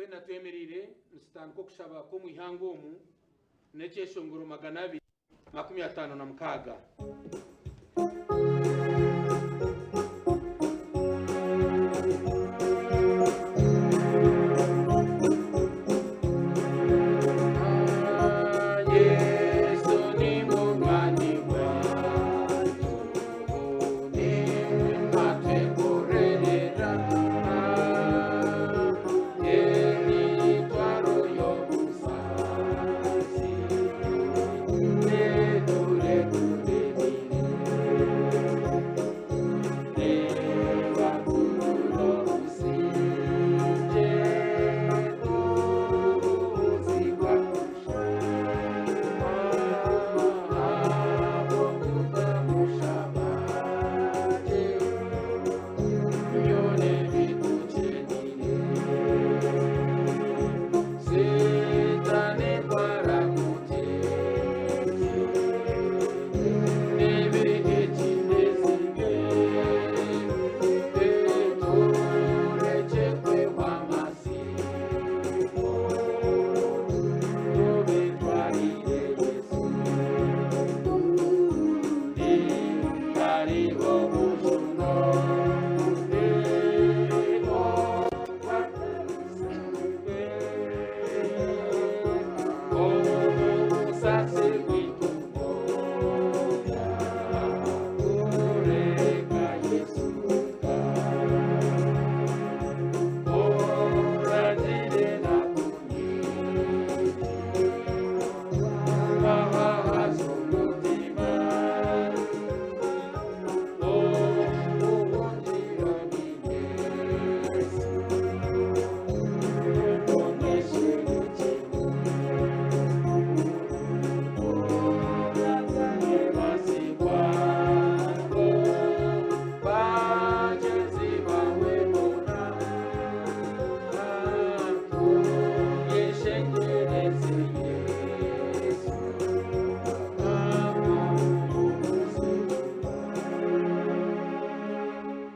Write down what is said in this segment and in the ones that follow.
Twena twemereire nitutandika okushaba kw'omu ihanga omu n'ekyeshongoro 256. Yesu ni munywani waitu, niwe atwekorerera emitwaro y'obusaasi, neturekure Reba obusingye obuzibwa ahabw'okutamushaba gye byona ebitukyeniire. Sitaane ku arakuteeze n'ebihekindezibwe, turekye kwehwa amatsiko, tubitwarire Yesu. Hariho obujuno, obusasi bwaitu bwona, kureka Yesu oragire nakunyingi, ahahaza omutima, obuhungiro ni Yesu.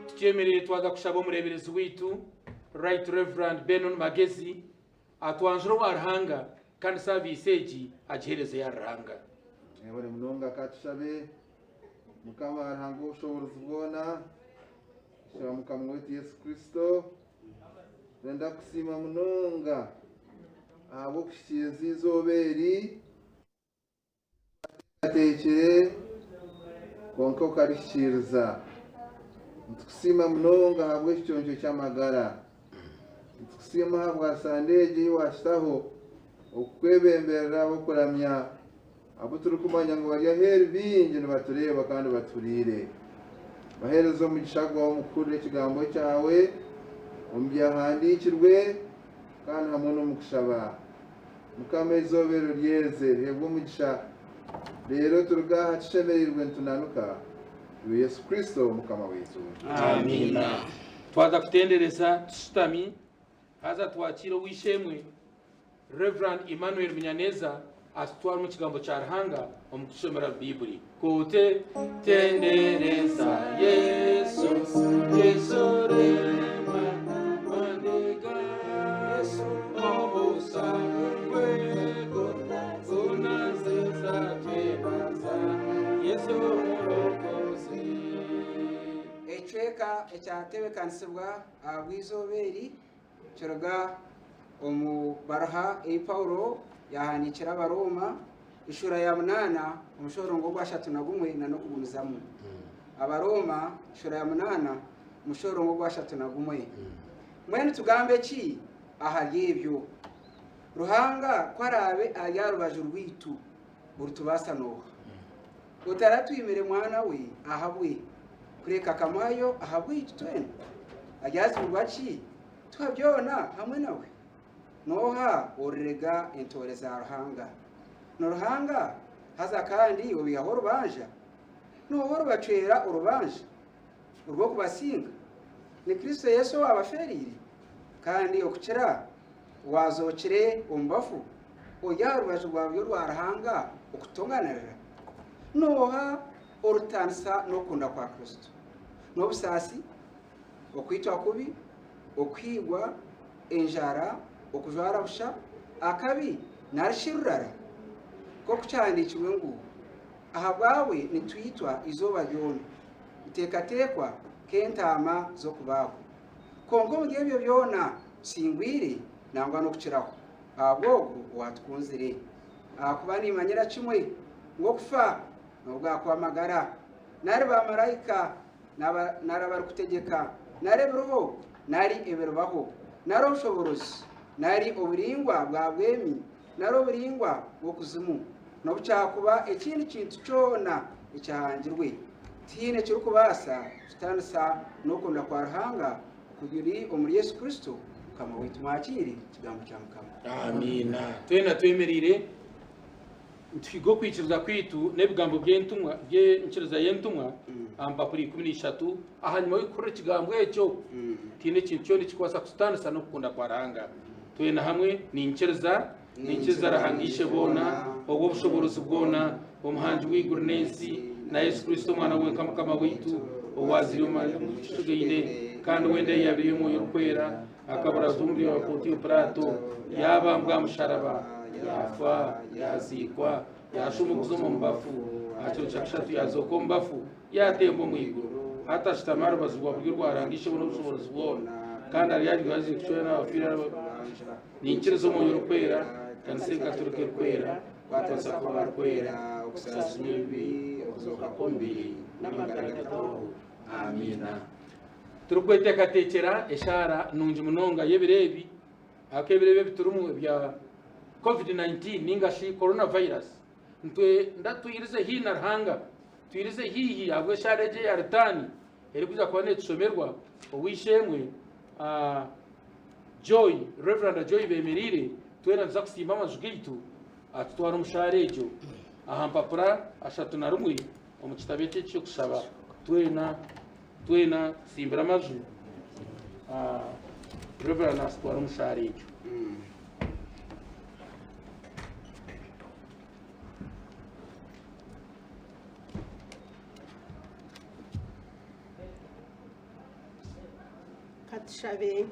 Tukyemereire twaza kushaba omureeberezi waitu Right Rev. Benon Magezi atwanjure owa Ruhanga kandi saaviisi egi agiheereze ya Ruhanga. Mwebare munonga ka tushabe. Mukama Ruhanga ow'obushoboorozi bwona, tushaba Mukama waitu Yesu Kristo, twenda kukusiima munonga ahabw'okuhikiiriza eizooba eri. Oteekateekire kwonka okarihikiiriza. Nitukusiima munonga ahabw'ekiconco ky'amagara. Nitukusiima ahabwa Sande egi ei waakitaho okukwebemberera ab'okuramya abu turikumanya ngu bari aheeru baingi nibatureeba kandi batuhuriire. Baheereze omugisha gwawe omu kuhurira ekigambo kyawe, omu byahandiikirwe kandi hamwe n'omu kushaba. Mukama eizooba eryo ryeze, riheebwe omugisha, reero turuge aha tushemereirwe nitunanuka, Iwe Yesu Kristo Mukama waitu. Amiina. Twaza kutendereza tushutami, haza twakiire ow'eishe-emwe Rev. Emmanuel Munyaneza atutware omu kigambo kya Ruhanga omu kutushomera Baiburi. Kute tendereza Yesu, Yesu rema maniga obusa bwego unazeza twebaza Yesu murokozi. Ekicweka ekyateebekanisibwa ahabw'eizooba eri Kiruga omu baruha ei Paulo yaahandiikire Abarooma, eshuura ya munaana, omushororongo ogwashatu na gumwe n'okugumizamu. Abarooma eshuura ya munaana, omushororongo ogwashatu na gumwe. Mbwenu tugambe ki ahari ebyo? Ruhanga ku araabe ari aha rubaju rwaitu, oritubaasa n'oha? Otaratwimire Mwana we ahabwe, kureka akamuhayo ahabwaitu twena, aryazibirwa ki tuha byona hamwe nawe? N'oha orirega entoore za Ruhanga? Ni Ruhanga, haza kandi obaihaho orubanja? N'oha oribacwera orubanja orw'okubasinga? Ni Kristo Yesu owaabafeereire, kandi okukira owaazookire omu bafu, ori aha rubaju rwa buryo rwa Ruhanga okututonganirira. N'oha orutaanisa n'okukunda kwa Kristo? N'obusaasi, okwitwa kubi, okuhiigwa, enjara, okujwara busha, akabi, nari shi rurara? Nk'oku kyahandiikirwe ngu, Ahabwawe nitwitwa eizooba ryona, nituteekateekwa nk'entaama z'okubaagwa. Kwonka omuri ebyo byona tusingwire nangwa n'okukiraho, ahabw'Ogwo owaatukunzire. Ahakuba nimmanyira kimwe ngu okufa n'obu gaakuba amagara, nari baamaraika, nari abarikutegyeka, nari ebiriho, nari ebiribaho, nari obushoboorozi, nari oburaingwa bwa bwemi, nari oburaingwa bw'okuzimu, n'obu kyakuba ekindi kintu kyona ekyahangirwe, tihaine kirikubaasa kututanisa n'okunda kwa Ruhanga okuri omuri Yesu Kristo Mukama waitu. Mwakiire ekigambo kya Mukama. Amiina. Twena twemereire nituhiga okwikiriza kwaitu n'ebigambo by'entumwa by'enkiriza y'entumwa aha mpapura 13 ahanyima y'okuhurira ekigambo ekyo tihaine ekintu kyona ekikubaasa kututanisa n'okukunda kwa Ruhanga. Twena hamwe ninkiriza, ninkiriza Ruhanga Isheboona, ow'obushoboorozi bwona, Omuhangi w'eiguru n'ensi, na Yesu Kristo Omwana wenka Mukama waitu, owaazairwe omu Mariya omucugaine, kandi w'enda ei yaabaire y'Omwoyo Orikwera, akaburaza omubiri wa Pontio Pilaato, yaabambwa aha musharaba, yaafa, yaaziikwa, yaashuuma okuza omu bafu, aha kiro kya kashatu yaazooka omu bafu, yaatemba omu iguru, hati ashutami aha rubaju rwa buryo rwa Ruhanga Isheboona ow'obushoboorozi bwona, kandi aryaija aije kucwera abafiire n'abahuriire. Niinyikiriza Omwoyo Orikwera, Ekanisa Enkatorika Erikwera, okukwatanisa kw'abarikwera, okusaasirwa ebibi, okuzooka kw'omubiri, n'amagara agatahwaho. Amiina. Turikweteekateekyera eshaara nungi munonga y'ebiro ebi, ahakuba ebiro ebi ebi turimu ebya COVID-19 nainga shi coronavirus, Nitwenda twirize haihi na Ruhanga, twirize haihi ahabw'eshaara egi eya Ritaani erikuza kuba neetushomerwa ow'eishe-emwe Joy, Rev. Joy Bemereire, twena nituza kusimba amaju gaitu atutware omu shaara egyo aha mpapura 31 omu kitabo eki eky'okushaba. Twena twena tusimbire amaju, Rev. Atutware omu shaara egyo. Katushabe.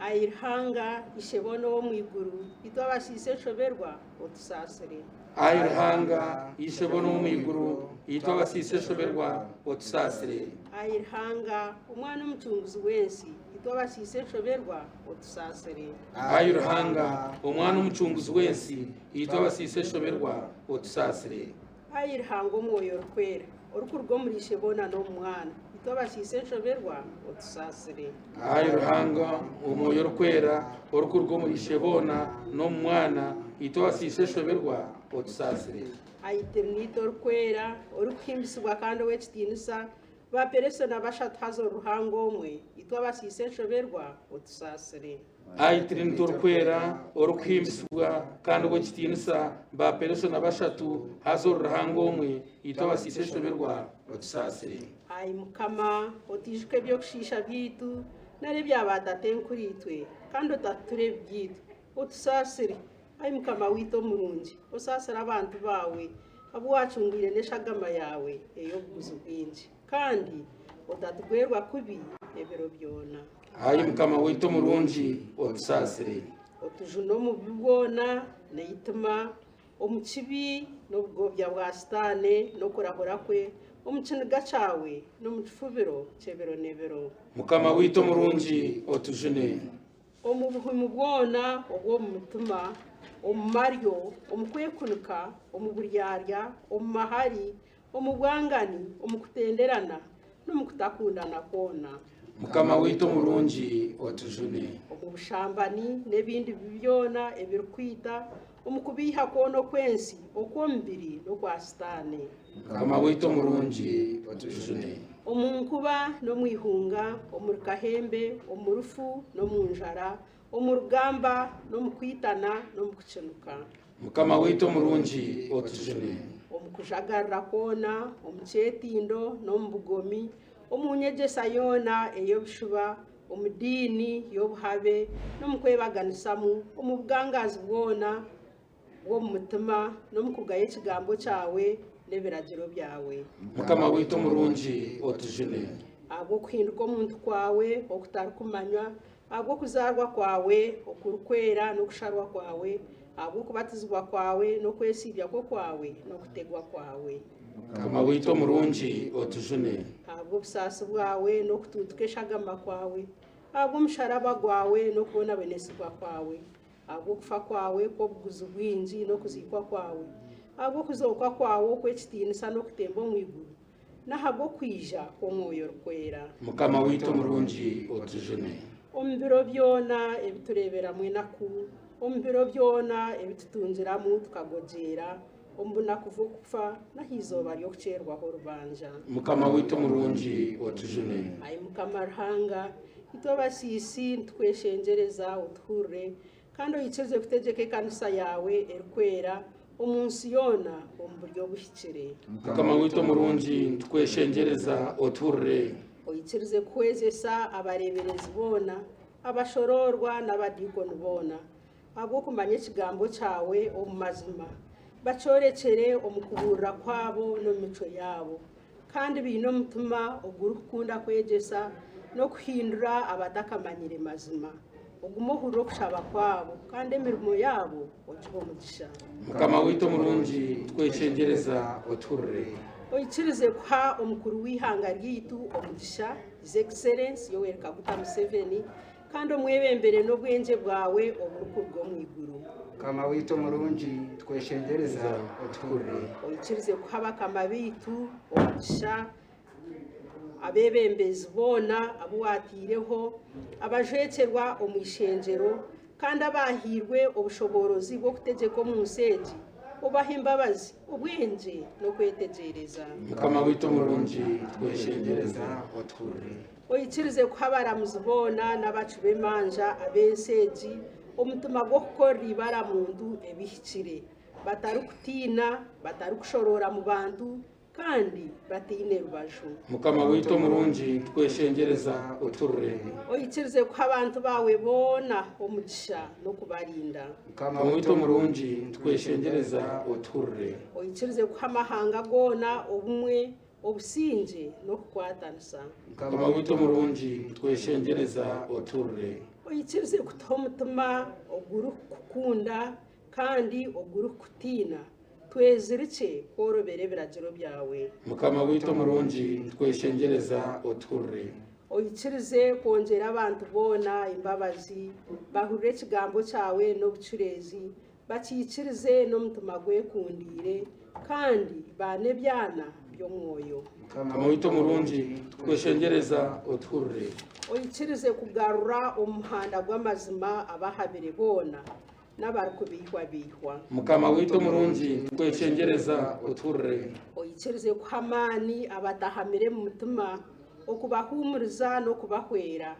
Ai Ruhanga, Isheboona ow'omu iguru, itwe abasiisi enshoberwa, otusaasire. Ai Ruhanga, Isheboona ow'omu iguru, itwe abasiisi enshoberwa, otusaasire. Ai Ruhanga, Omwana omucunguzi w'ensi, itwe abasiisi enshoberwa, otusaasire. Ai Ruhanga, Omwana omucunguzi w'ensi, itwe abasiisi enshoberwa, otusaasire. Ai Ruhanga Omwoyo Orikwera, orikuruga omuri Isheboona n'omu Mwana, itwe abasiisi enshoberwa, otusaasire. Ai Ruhanga Omwoyo Orikwera, orikuruga omuri Isheboona n'omu Mwana, itwe abasiisi enshoberwa, otusaasire. Ai Tiriniite Orikwera, orikuhimbisibwa kandi ow'ekitiinisa, Baaperesona bashatu haza ori Ruhanga omwe, itwe abasiisi enshoberwa, otusaasire. Ai Tiriniti Orikwera, orikuhimbisibwa kandi ow'ekitiinisa, baaperesona bashatu haza ori Ruhanga omwe, itwe abasiisi enshoberwa, otusaasire. Ai Mukama, otaijuka eby'okushiisha byaitu, nari ebya baatatenkuriitwe, kandi otatutura ebibi byaitu, otusaasire. Ai Mukama waitu omurungi, osaasire abantu baawe, abu waacungwire n'eshagama yaawe ey'obuguzi bwingi, kandi otatugwerwa kubi ebiro byona. Ai Mukama waitu omurungi, otusaasire. Otujune omu bubi bwona n'eitima, omu kibi n'obugobya bwa Sitaane n'okurahura kwe, omu kiniga kyawe n'omu kifubiro ky'ebiro n'ebiro. Mukama waitu omurungi, otujune. Omu buhumi bwona obw'omu mutima, omu maryo, omu kwekunika, omu buryarya, omu mahari, omu bwangani, omu kutenderana, n'omu kutakundana kwona. Mukama waitu omurungi, otujune. Omu bushambani n'ebindi bibi byona ebirikwita, omu kubeiha kwona okw'ensi, okw'omubiri n'okwa Sitaane. Mukama waitu omurungi, otujune. Omu nkuba n'omu ihunga, omuri kahembe, omu rufu n'omu njara, omu rugamba n'omu kwitana n'omu kukinuka. Mukama waitu omurungi, otujune. Omu kujagarira kwona, omu kyetindo n'omu bugomi, omu nyegyesa yoona ey'ebishuba, omu diini y'obuhabe n'omu kwebaganisamu, omu bugangaazi bwona, bw'omu mutima n'omu kugaya ekigambo kyawe n'ebiragiro byawe. Mukama waitu omurungi, otujune. Ahabw'okuhinduka omuntu kwawe okutarikumanywa, Ahabw'okuzaarwa kwawe okurikwera n'okusharwa kwawe, ahabw'okubatizibwa kwawe n'okwesiibyakwo kwawe n'okutegwa kwawe. Mukama waitu omurungi, otujune. Ahabw'obusaasi bwawe n'okutuutuka eshagama kwawe, ahabw'omusharaba gwawe n'okubonabonesibwa kwawe, ahabw'okufa kwawe kw'obuguzi bwingi n'okuziikwa kwawe, ahabw'okuzooka kwawe okw'ekitiinisa n'okutemba omu iguru, n'ahabw'okwija kw'Omwoyo Orikwera. Mukama waitu omurungi, otujune. Omu biro byona ebi tureeberamu enaku, omu biro byona ebi tutungiramu tukagogyeera, omu bunaku bw'okufa n'aha izooba ry'okucwerwaho orubanja. Mukama waitu omurungi, otujune. Ai Mukama Ruhanga, itwe abasiisi nitukweshengyereza otuhurire, Kandi oikirize kutegyeka ekanisa yaawe erikwera omu nsi yoona omu buryo obuhikire. Mukama waitu omurungi, nitukweshengyereza otuhurire. Oikirize kuhwezesa abareeberezi boona, abashoroorwa n'abadiikoni boona, ahabw'okumanya ekigambo kyawe omu mazima, bakyorekyere omu kubuurira kwabo n'omu micwe yaabo, kandi baine omutima ogurikukunda kwegyesa n'okuhindura abatakamanyire mazima. Ogume ohurire okushaba kwabo, kandi emirimo yaabo ogihe omugisha. Mukama waitu omurungi, tweshengyereza otuhurire. Oikirize kuha omukuru w'eihanga ryaitu omugisha, His Excellency Yoweri Kaguta Museveni, kandi omwebembere n'obwengye bwawe oburikuruga omu iguru. Mukama waitu omurungi, tweshengyereza otuhurire. Oikirize kuha bakama baitu omugisha, abeebembezi boona abu waataireho, abajwekyerwa omu ishengyero, kandi abaahairwe obushoboorozi bw'okutegyeka omu nsi egi, obahe embabazi, obwengye n'okwetegyereza. Mukama waitu omurungi, tweshengyereza otuhurire. Oikirize kuha abaramuzi boona n'abacwi b'emanja ab'ensi egi omutima gw'okukorera ibara muntu ebihikire, batarikutiina, batarikushoroora mu bantu, kandi bataine rubaju. Mukama waitu omurungi, tweshengyereza otuhurire. Oikirize kuha abantu baawe boona omugisha n'okubarinda. Mukama waitu omurungi, tweshengyereza otuhurire. Oikirize kuha amahanga goona obumwe, obusingye n'okukwatanisa. Mukama waitu omurungi, tweshengyereza otuhurire. Oikirize kutuha omutima ogurikukukunda kandi ogurikukutiina, Twezirikye kworobera ebiragiro byawe. Mukama waitu omurungi, nitukweshengyereza otuhurire. Oikirize kwongyera abantu boona embabazi, bahurire ekigambo kyawe n'obucureezi, bakiikirize n'omutima gwekundiire, kandi baane ebyana by'omwoyo. Mukama waitu omurungi, nitukweshengyereza otuhurire. Oikirize kugarura omu muhanda gw'amazima abahabire boona, n'abarikubeihwabeihwa. Mukama waitu omurungi, nitukweshengyereza otuhurire. Oikirize kuha amaani abatahamire mu mutima, okubahuumuriza n'okubahwera,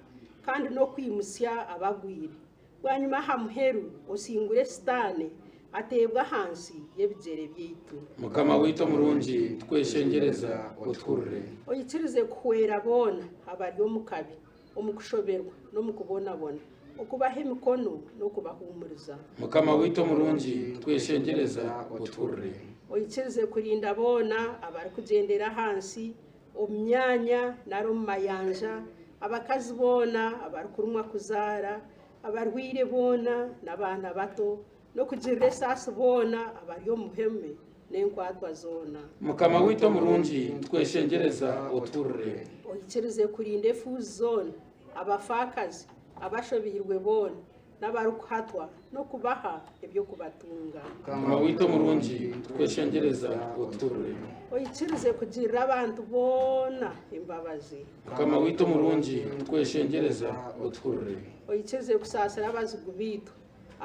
kandi n'okwimutsya abagwire. Bwanyima aha muheru osingure Sitaane, ateebwe ahansi y'ebigyere byaitu. Mukama waitu omurungi, nitukweshengyereza otuhurire. Oikirize kuhwera boona abari omu kabi. omu kushoberwa n'omu kubonabona, okubaha emikono n'okubahuumuriza. Mukama waitu omurungi, tweshengyereza otuhurire. Oikirize kurinda boona abarikugyendera ahansi, omu myanya nari omu mayanja, abakazi boona abarikurumwa kuzaara, abarwaire boona n'abaana bato, N'okugirira esaasi boona abari omu buhame n'enkwatwa zoona. Mukama waitu omurungi, nitukweshengyereza otuhurire. Oikirize kurinda efuuzi zoona, abafaakazi, abashobeirwe boona, n'abarikuhatwa, n'okubaha eby'okubatunga. Mukama waitu omurungi, nitukweshengyereza otuhurire. Oikirize kugirira abantu boona embabazi. Mukama waitu omurungi, nitukweshengyereza otuhurire. Oikirize kusaasira abazigu baitu.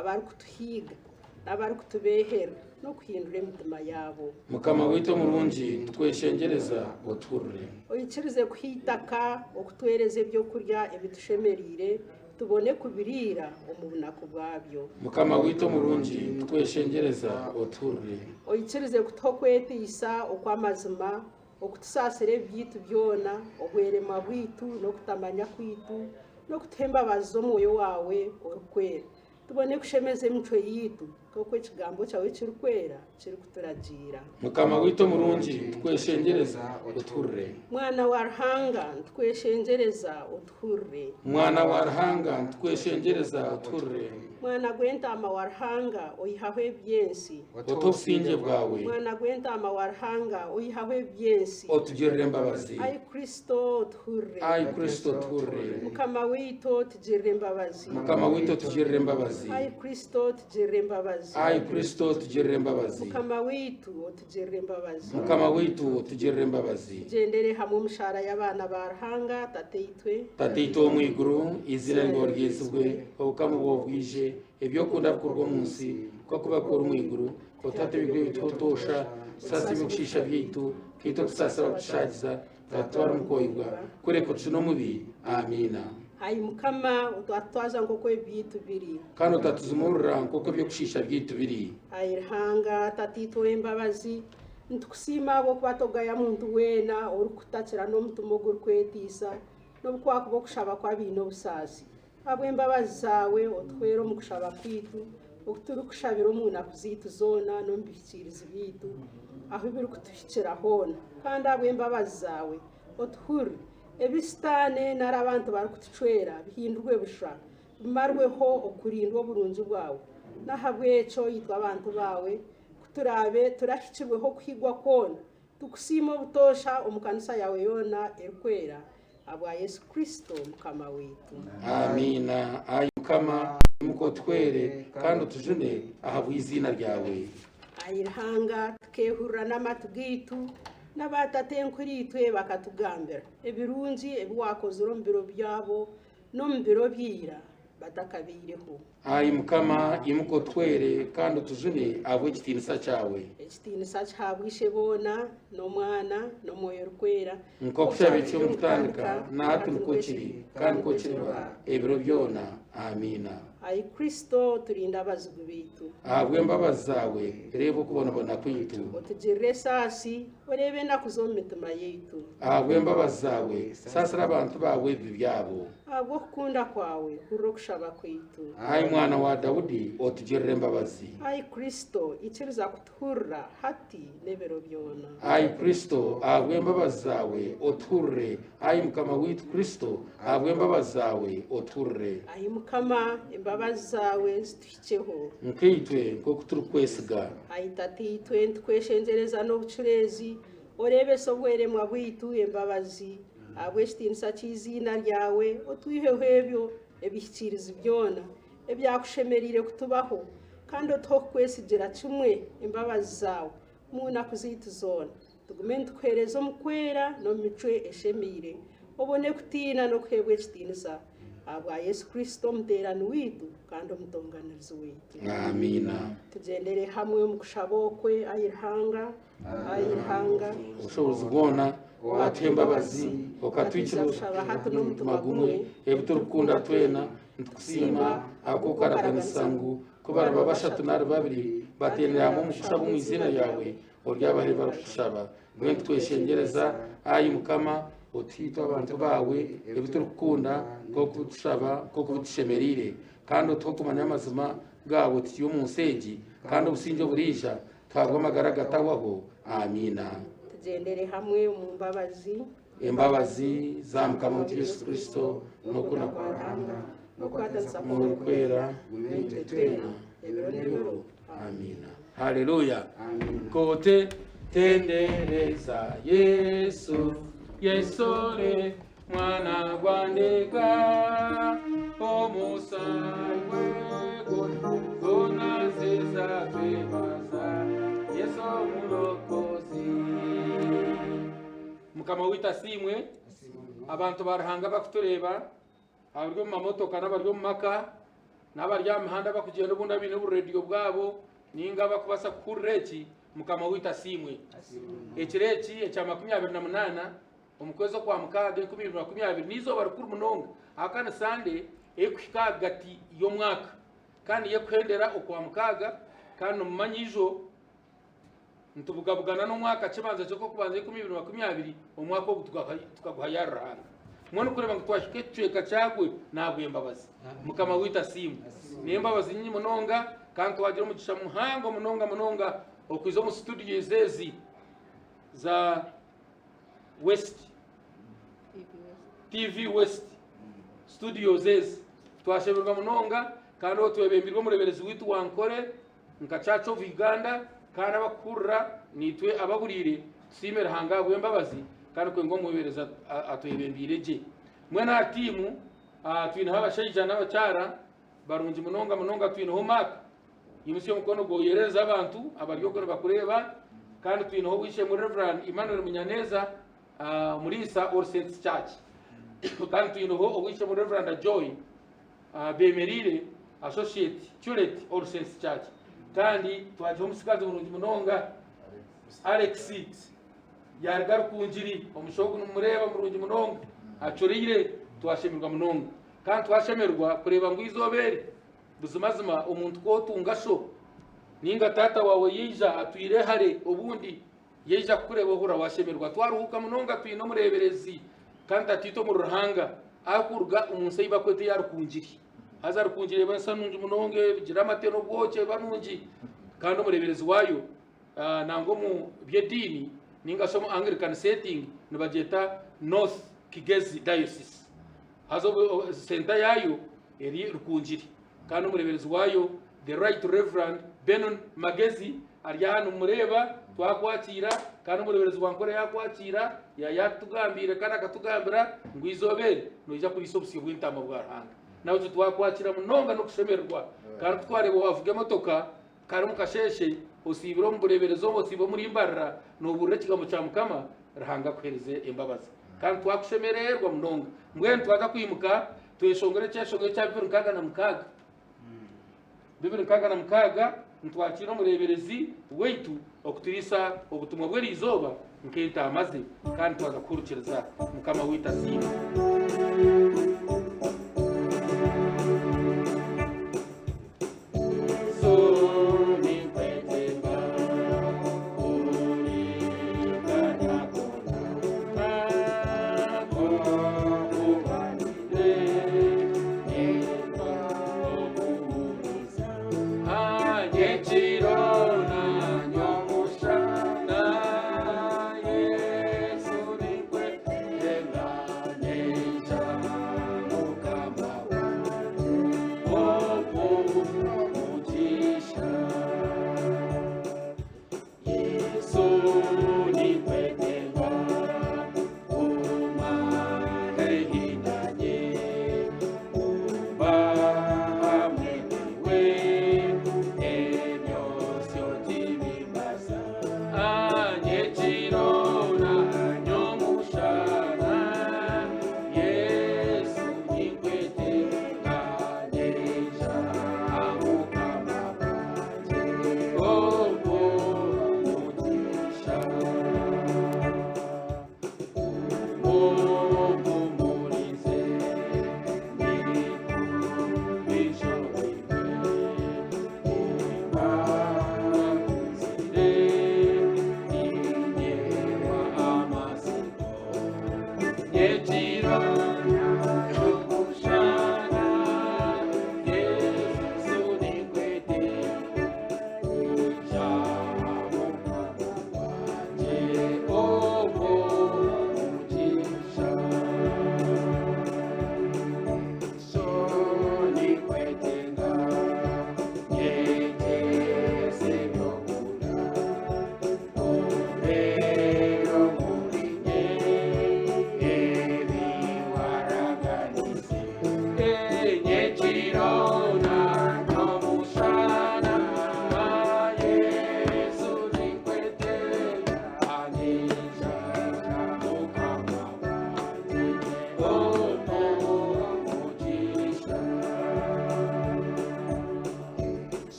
abarikutuhiiga n'abarikutubeeherera n'okuhindura emitima yaabo. Mukama waitu omurungi, nitukweshengyereza otuhurire. Oikirize kuha eitaka okutwereza eby'okurya ebitushemereire, tubone kubiriira omu bunaku bwabyo. Mukama waitu omurungi, nitukweshengyereza otuhurire. Oikirize kutuha okweteisa okw'amazima, okutusaasira ebibi byaitu byona, obweremwa bwaitu n'okutamanya kwaitu, n'okutuha embabazi z'Omwoyo waawe Orikwera, tubone kushemeza emicwe yaitu Nk'oku ekigambo kyawe ekirikwera kirikuturagiira. Mukama waitu omurungi, nitukweshengyereza otuhurire. Mwana wa Ruhanga, nitukweshengyereza otuhurire. Mwana wa Ruhanga, nitukweshengyereza otuhurire. Mwana gw'entaama wa Ruhanga, oihaho eby'ensi. Otuhe obusingye bwawe. Mwana gw'entaama wa Ruhanga, oihaho eby'ensi. Otugirire embabazi. Ai Kristo, otuhurire. Ai Kristo, otuhurire. Mukama waitu, otugirire embabazi. Mukama waitu, otugirire embabazi. Ai Kristo, otugirire embabazi. Ai Kristo, otugirire embabazi. Mukama waitu, otugirire embabazi. Mukama waitu, otugirire embabazi. Tugyendere hamwe omu shaara y'abaana ba Ruhanga, Tataitwe. Tataitwe ow'omu iguru, eiziina ryawe ryezibwe, obukama bwawe bwije, eby'okunda bikorwe omu nsi nk'oku bikora omu iguru. Otuhe ebyokurya ebituha obutoosha, tusaasire eby'okushiisha byaitu, kaitwe tusaasire abakutushaagiza, tutatutwara omu kwohibwa, kureka otujune omubi. Amiina. Ai Mukama, otatutwaza nk'oku ebi byaitu biri. Kandi otatuzimurira nk'oku eby'okushiisha byaitu biri. Ai Ruhanga, Tataitwe ow'embabazi, nitukusiima ahabw'okuba togaya muntu weena orikukutakira n'omutima ogurikwetiisa, n'obu kwakuba okushaba kw'abaine obusaasi. Ahabw'embabazi zaawe otuhwere omu kushaba kwaitu, oku turikushabira omu naku zaitu zoona n'omu bihikiirizi byaitu, ahu birikutuhikira hoona. Kandi ahabw'embabazi zaawe otuhurire, ebi Sitaane nari abantu barikutucwera bihindurwe busha, bimarweho okurindwa oburungi bwawe. N'ahabw'ekyo itwe abantu baawe, ku turaabe turahikirweho okuhigwa kwona, tukusiima obutoosha omu kanisa yaawe yoona erikwera, ahabwa Yesu Kristo Mukama waitu. Amiina. Ai Mukama, imuka otuhwere, kandi otujune ahabw'eiziina ryawe. Ai Ruhanga, tukeehurira n'amatu gaitu, n'abaatatenkuriitwe bakatugambira ebirungi ebi waakozire omu biro byabo n'omu biro bya ira batakabaireho. Ai Mukama, imuka otuhwere, kandi otujune ahabw'ekitiinisa kyawe. Ekitiinisa kihaabwa Isheboona n'Omwana n'Omwoyo Orikwera. Nk'oku kyaba kiri omu kutandika, na hati nikwo kiri, kandi nikwo kiriba ebiro byona. Amiina. Ai Kristo, turinde abazigu baitu. Ahabw'embabazi zaawe, reeba okubonabona kwaitu. Otugirire esaasi, oreebe enaku z'omu mitima yaitu. Ahabw'embabazi zaawe, saasira abantu baawe ebibi byabo. Ahabw'okukunda kwawe, hurira okushaba kwaitu. Ai Mwana wa Daudi, otugirire embabazi. Ai Kristo, ikiriza kutuhurira hati n'ebiro byona. Ai Kristo, ahabw'embabazi zaawe, otuhurire. Ai Mukama waitu Kristo, ahabw'embabazi zaawe, otuhurire. Ai Mukama, embabazi zaawe zituhikyeho. Nkaitwe nk'oku turikwesiga. Ai Tataitwe, nitukweshengyereza n'obucureezi, oreebese obweremwa bwaitu embabazi, ahabw'ekitiinisa ky'eiziina ryawe, otwiheho ebyo ebihikiirizi byona ebyakushemereire kutubaho, kandi otuhe okukwesigira kimwe embabazi zaawe omu naku zaitu zoona. Tugume nitukuheereza omu kwera n'omu micwe eshemeire, obone kutiina n'okuheebwa ekitiinisa ahabwa Yesu Kristo omuteerani waitu kandi omutonganirizi waitu. Amiina. Tugyendere hamwe omu kushaba okwe, Ai Ruhanga, Ai Ruhanga. Obushobozi bwona, watuha embabazi, okatwikiriza kushaba hati n'omutima gumwe, ebi turikukunda twena, nitukusiima ahabw'okukaraganisa ngu ku bariba bashatu nari babiri bateeranira hamwe omu kushaba omu iziina ryawe, oryabaha ebi barikukushaba. Mbwenu tukweshengyereza, Ai Mukama, otuhe itwe abantu baawe ebi turikukunda nk'oku tushaba, nk'oku bitushemereire, kandi otuhe okumanya amazima gaawe tukiri omu nsi egi, kandi obusingye oburiija tuhabwe amagara agatahwaho. Amiina. Tugyendere hamwe omu mbabazi. Embabazi za Mukama waitu Yesu Kristo, n'okukunda kwa Ruhanga, n'okukwatanisa Omwoyo Orikwera, naitwe twena ebiro n'ebiro. Amiina. Haleluya. Kote tendereza Yesu, Yesore mwana gwandega, omusangwe zona ziza twebaza Yesu omulokozi. Mukama waitu asiimwe. Abantu ba Ruhanga bakutureeba, abari omu mamotoka n'abari omu maka n'abari aha mihanda bakugyenda obundi abaine oburediyo bwabo ninga abakubaasa kuhurira eki, Mukama waitu asiimwe. Ekiro eki ekya 28 omu kwezi okwa mukaaga 2020 n'eizooba rikuru munonga, ahabw'okuba ni Sande erikuhika ahagati y'omwaka kandi y'ekuhendera okwa mukaaga, kandi nomumanya ijo nitubugabugana n'omwaka kibanza ky'okubanza 2020, omwaka ogu tukaguha ya Ruhanga. Mbwenu kureeba ngu twahika ekicweka kyagwe n'ahabw'embabazi. Mukama waitu asiimwe. N'embabazi nyingi munonga. Kandi twagira omugisha muhango munonga munonga okwiza omu studios ezi za West TV West studios ezi. Twashemererwa munonga kandi obwo twebembirwe omureberezi waitu wa Nkore nka Church of Uganda kandi abakuhurira niitwe abahuriire tusiime Ruhanga ahabw'embabazi kandi kwenga omweberezi atwebembiire gye. Mbwenu aha tiimu twineho abashaija n'abakyara barungi munonga munonga twineho Mark Yimutsya omukono gwe oyerereze abantu abari okwo nibakureeba. Kandi twineho ow'eishe-emwe Rev. Emmanuel Munyaneza, omuriisa All Saints Church. Kandi twineho ow'eishe-emwe Rev. Joy Bemereire, Associate Curate All Saints Church. Kandi twagiha omutsigazi murungi munonga, Alex yaruga Rukungiri. Omushaija ogu nimumureeba murungi munonga, acureire, twashemererwa munonga. Kandi twashemererwa kureeba ngu eizooba eri Buzimazima omuntu ku otunga sho ninga taata waawe yaija atwire hare obundi yaija kukureeba ohurira washemererwa. Twaruhuuka munonga twine omureeberezi kandi tataitwe omuri Ruhanga arikuruga omu nsi ei bakweta eya Rukungiri. Haza Rukungiri eba ensi nungi munonga egira amate n'obwoki eba nungi kandi omureeberezi waayo nangwa omu by'ediini ninga shi omu Anglican setting nibagyeta North Kigezi Diocese. Haza senta yaayo eri Rukungiri kandi omureeberezi waayo The Right Reverend Benon Magezi ari aha nimumureeba twakwakiira kandi omureeberezi wa Nkore yaakwakiira yaatugambiire kandi akatugambira ngu eizooba eri noija kuriisa obusyo bw'entaama bwa Ruhanga. Nahabwekyo twakwakiira munonga n'okushemererwa kandi ku twareeba waavuga emotoka kare omu kasheeshe osiibire omu bureeberezi obu osiibe omuri Mbarara noobuurira ekigambo kya Mukama, Ruhanga akuheereze embabazi kandi twakushemererwa munonga. Mbwenu twaza kwimuka Tweshongore ekyeshongoro ekya 266. 266 Nitwakiira Omureeberezi waitu okuturiisa obutumwa bw'eri izooba nk'entaama ze, kandi twaza kuhurikiriza. Mukama waitu asiimwe.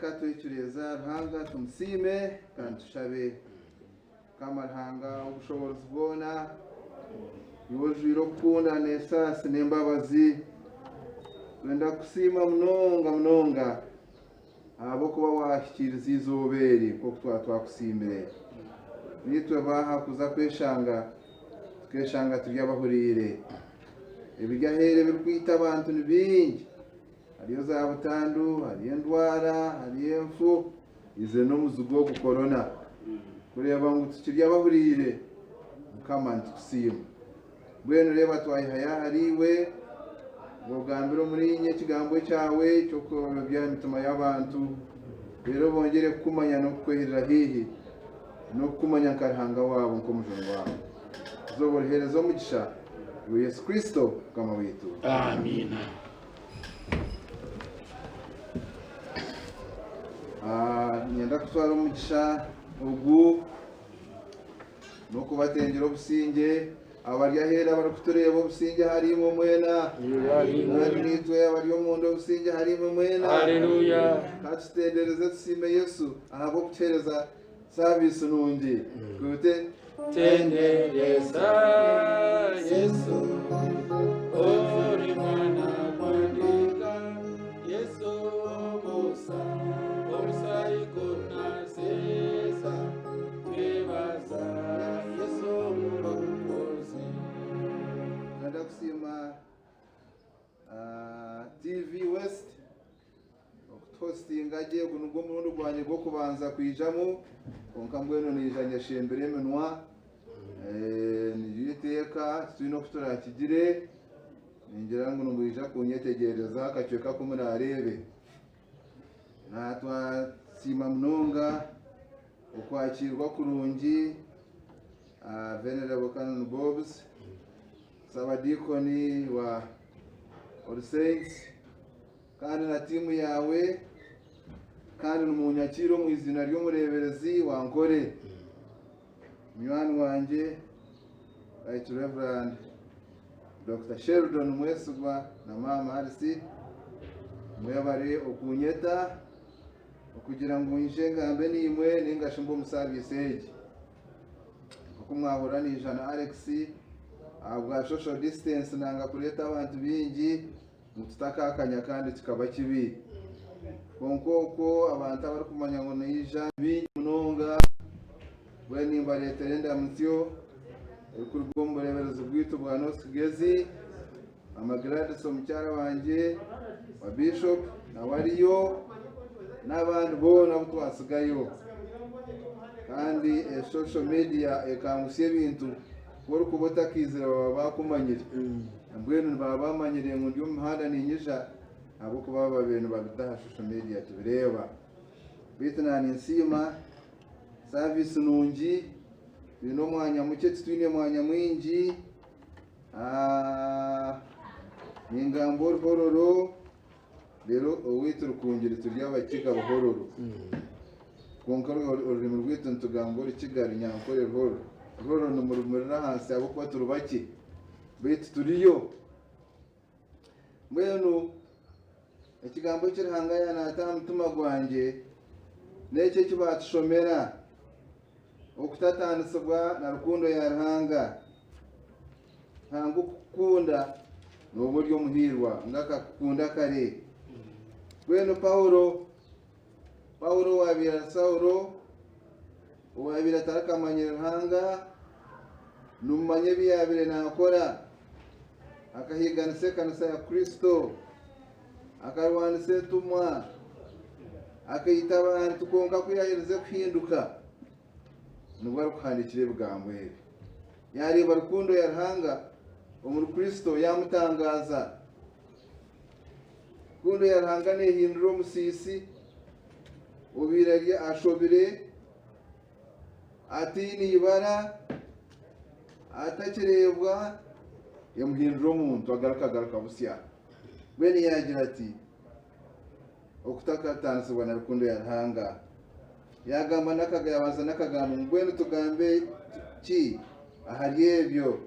Reka twecureeze Ruhanga tumusiime kandi tushabe. Mukama Ruhanga w'obushoboorozi bwona, iwe ojwire okukunda n'esaasi n'embabazi, twenda kukusiima munonga munonga ahabw'okuba waahikiiriza eizooba eri nk'oku twaba twakusiimire. Naitwe baaha kuza kweshanga, tukeeshanga turi abahuriire. Ebiri aheeru ebirikwita abantu ni bingi. Hariyo za butandu, hariyo endwara, hariyo enfu, ize n'omuzigu ogu korona. Kureeba ngu tukiri abahuriire, Mukama nitukusiima. Mbwenu reeba twayehayo ahariiwe, ngu ogambire omuriinye ekigambo kyawe ky'okworobya emitima y'abantu, reero bongyere kukumanya n'okukwehirira haihi, n'okukumanya nka Ruhanga waabo, nk'Omujuni waabo. Izooba oriheereze omugisha, Iwe Yesu Kristo, Mukama waitu. Amiina. Ah, Niinyenda kutwara omugisha ogu n'okubatengyera obusingye abari aheeru abarikutureeba obusingye ahari imwe mwena kandi naitwe abari omunda obusingye ahari imwe mwena. Haleluya. Ka tutendereze tusiime Yesu ahabw'okutuheereza saaviisi nungi. Twete Tendereza Yesu, ori mwana gw'endiga, Yesu omusa, omusaayi gunaseesa, twebaza Yesu omulokozi. Nenda kusiima ah, TV West Okutuhositinga gye ogu nigwo murundi gwangye gw'okubanza kwijamu kwonka mbwenu naija nyeshembere eminwa niryo iteeka titwine oku turakigire ningira ngu nimwija kunyetegyereza akacweka aku murareebe. Twasiima munonga okwakiirwa kurungi Venerable Canon Bobbs Sabadiikoni wa All Saints kandi na tiimu yaawe, kandi nimunyakiire omu iziina ry'omureeberezi wa Nkore, munywani wangye, Right Reverend Dokita Sheldon Mwesigwa na Maama Alice, mwebare okunyeta okugira ngu nyije ngambe naimwe nainga shi mbe omu saaviisi egi. Nk'oku mwahurira naija na Alex ahabwa social distance nanga kureeta abantu baingi, ngu tutakaakanya kandi kikaba kibi. Kwonka okwo abantu abarikumanya ngu naija bingi munonga, mbwenu nimbareetera endamutsyo erikuruga omu bureeberezi bwaitu bwa North Kigezi, Mama Gladys omukyara wangye wa Bishop nawe ariyo n'abandi boona abu twatsigayo. Kandi e social media ekangusya ebintu, ku orikuba otakaizire baba baakumanyire. Mbwenu nibaba bamanyire ngu ndi omu muhanda niinyija ahabw'okuba babaire nibabita aha social media tubireeba. Beitu naaninsiima service nungi, twine omwanya mukye titwine mwanya mwingi, ningamba oruhororo reero owaitu Rukungiri turi Abakiga Buhororo. Kwonka orurimi rwaitu nitugamba Orukiga, Runyankore, Ruhororo. Ruhororo nimurumurira ahansi ahabw'okuba turi bakye. Beitu turiyo. Mbwenu ekigambo eki Ruhanga yaanaata aha mutima gwangye n'eki eki baatushomera, okutatanisibwa na rukundo ya Ruhanga. Ruhanga okukukunda nooba ori omuhiirwa ngu akakukunda kare. Mbwenu Paulo, Paulo owaabaire ari Saulo, owaabaire atarikamanyire Ruhanga, nimumanya ebi yaabaire naakora. Akahiiganisa ekanisa ya Kristo, akarwanisa entumwa, akaita abantu, kwonka ku yaaherize kuhinduka, nibwo arikuhandiikira ebigambo ebi. Yaareeba rukundo ya Ruhanga omuri Kristo yaamutangaaza. Rukundo ya Ruhanga neehindura omusiisi obaire ari ashobire, ataine ibara, atakireebwa, emuhindura omuntu agaruka agaruka busya. Mbwenu yaagira ati, Okutakatanisibwa na rukundo ya Ruhanga. Yaagamba n'akaga yaabanza n'akagambo ngu mbwenu tugambe ki ahari ebyo?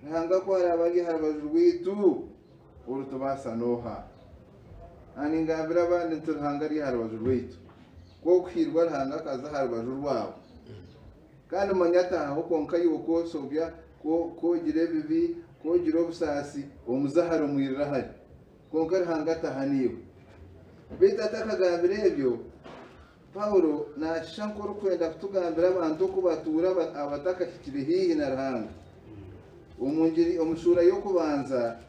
Ruhanga ku araabe ari aha rubaju rwaitu, oritubaasa n'oha? Ningambira abandi nti Ruhanga ari aha rubaju rwaitu. Ku orikuhiirwa Ruhanga akaza aha rubaju rwawe. Kandi manya ataahaho kwonka iwe ku oshobya, ku ogira ebibi, ku ogira obusaasi, omuza hare omwirira hare. Kwonka Ruhanga ataaha naiwe. Beitu atakagambire ebyo, Paulo naashusha nk'orikwenda kutugambira abantu oku batuura abatakahikire haihi na Ruhanga. Omu ngiri omu shuura y'okubanza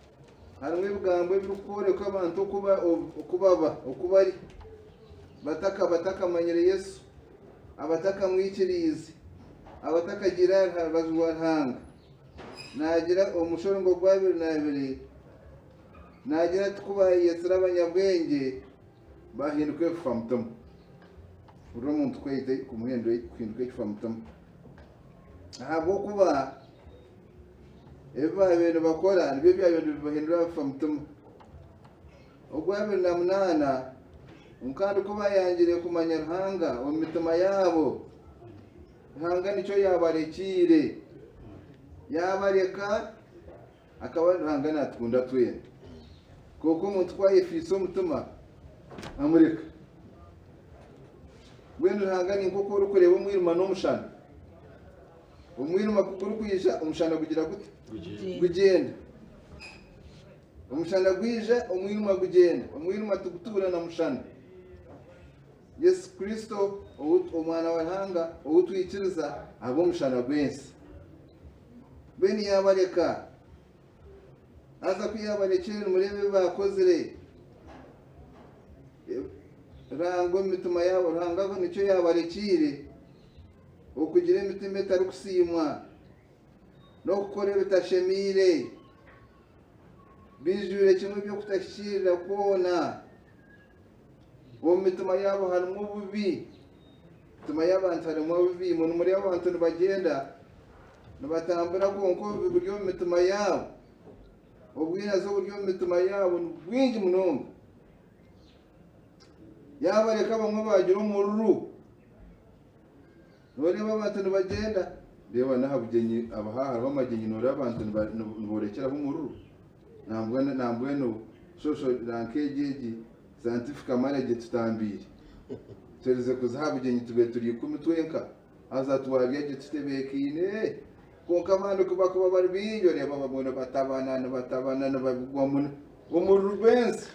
harimu ebigambo ebirikworeka abantu oku baba, oku bari bataka batakamanyire Yesu, abatakamwikiriize, abatakagiire aha rubaju rwa Ruhanga. Naagira omu mushorongo gw'abiri n'abiri naagira ati ku baayeyetsire abanyabwengye Bahinduka ebifamutima. Hurira omuntu kweyita kumuhindura kuhinduka ekifamutima. Ahabw'okuba ebi baabaire nibakora nibyo byabaire nibibahindura abafamutima. Ogwabiri na munaana, kandi ku baayangire kumanya Ruhanga omu mitima yaabo, Ruhanga nikyo yaabarekiire. Yaabareka Akaba Ruhanga natukunda twena. Kwonka omuntu ku ayefiisa omutima, amureka. Mbwenu Ruhanga ni nk'oku orikureeba omwirima n'omushana. Omwirima ku gurikwija, omushana gugira guta? Gugyenda. Omushana gwija, omwirima gugyenda. Omwirima tigutuura na mushana. Yesu Kristo, Omwana wa Ruhanga, ou twikiriza, aba omushana gw'ensi. Mbwenu yaabareka. Haza ku yaabarekire nimureeba ebi baakozire. Ruhanga omu mitima yaabo, Ruhanga nikyo yaabarekiire okugira emitima etarikusiimwa n'okukora ebitashemeire. Baijwire kimwe eby'okutahikiirira kwona. Omu mitima yaabo harimu obubi. Emitima y'abantu harimu obubi. Imwe nimureeba abantu nibagyenda nibatambura kwonka obubi buri omu mitima yaabo. Obwinazi oburi omu mitima yaabo ni bwingi munonga. Yaabareka abamwe baagira omururu. Nooreeba abantu nibagyenda, reeba n'aha bugyenyi aba hariho amagyenyi nooreeba abantu niborekyeraho omururu. Nambwenu nambwenu shosho nanka egi egi scientific marriage tutambiire. Tuherize kuza aha bugyenyi tubaire turi ikumi twenka haza twarya gye tutebeekaine kwonka abandi ku bakuba bari baingi oreeba abamwe nibatabana nibatabana nibabigwamu omururu gw'ensi.